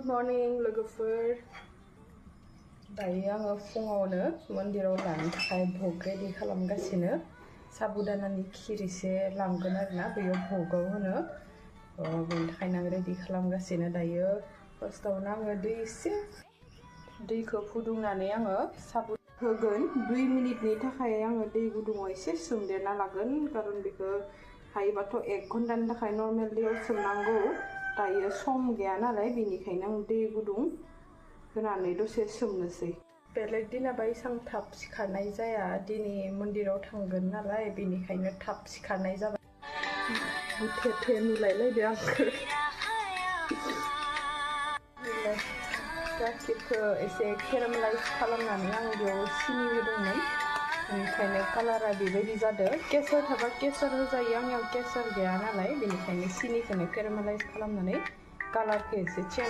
Good morning, लोगोफोर दायो आङो फुङावनो मन्दिराव लांनो थाखाय भग रेडि खालामगासिनो साबुदानानि खिर एसे लांगोन आरोना बेयाव भगआव होनो बेनि थाखायनो आं रेडि खालामगासिनो दायो फार्स्टआवनो आङो दै एसे दैखौ फुदुंनानै आङो साबु होगोन 2 मिनिटनि थाखाय आङो दै गुदुङाव एसे सोमदेरना लागोन खारन बेखौ हायोबाथ' 1 घन्टानि थाखाय नर्मेल दैयाव सोमनांगौ दायो सम गैया नालाय बेनिखायनो आं दै गुदुं होनानै दसे सोमनोसै बेलेग दिनाबा एसां थाब सिखारनाय जाया दिनै मन्दिराव थांगोन नालाय बेनिखायनो थाब सिखारनाय जाबाय बुथे नुलायलायदो आंखो गाखिरखौ एसे केरामेलाइज खालामनानै आं बेयाव सिनि होदोंमोन बेनिखायनो कालारा बेबायदि जादों केसर थाबा केसर होजायो आंनियाव केसर गैया नालाय बेनिखायनो सिनिखौनो केरामेलाइज खालामनानै कालारखौ एसे चेन्ज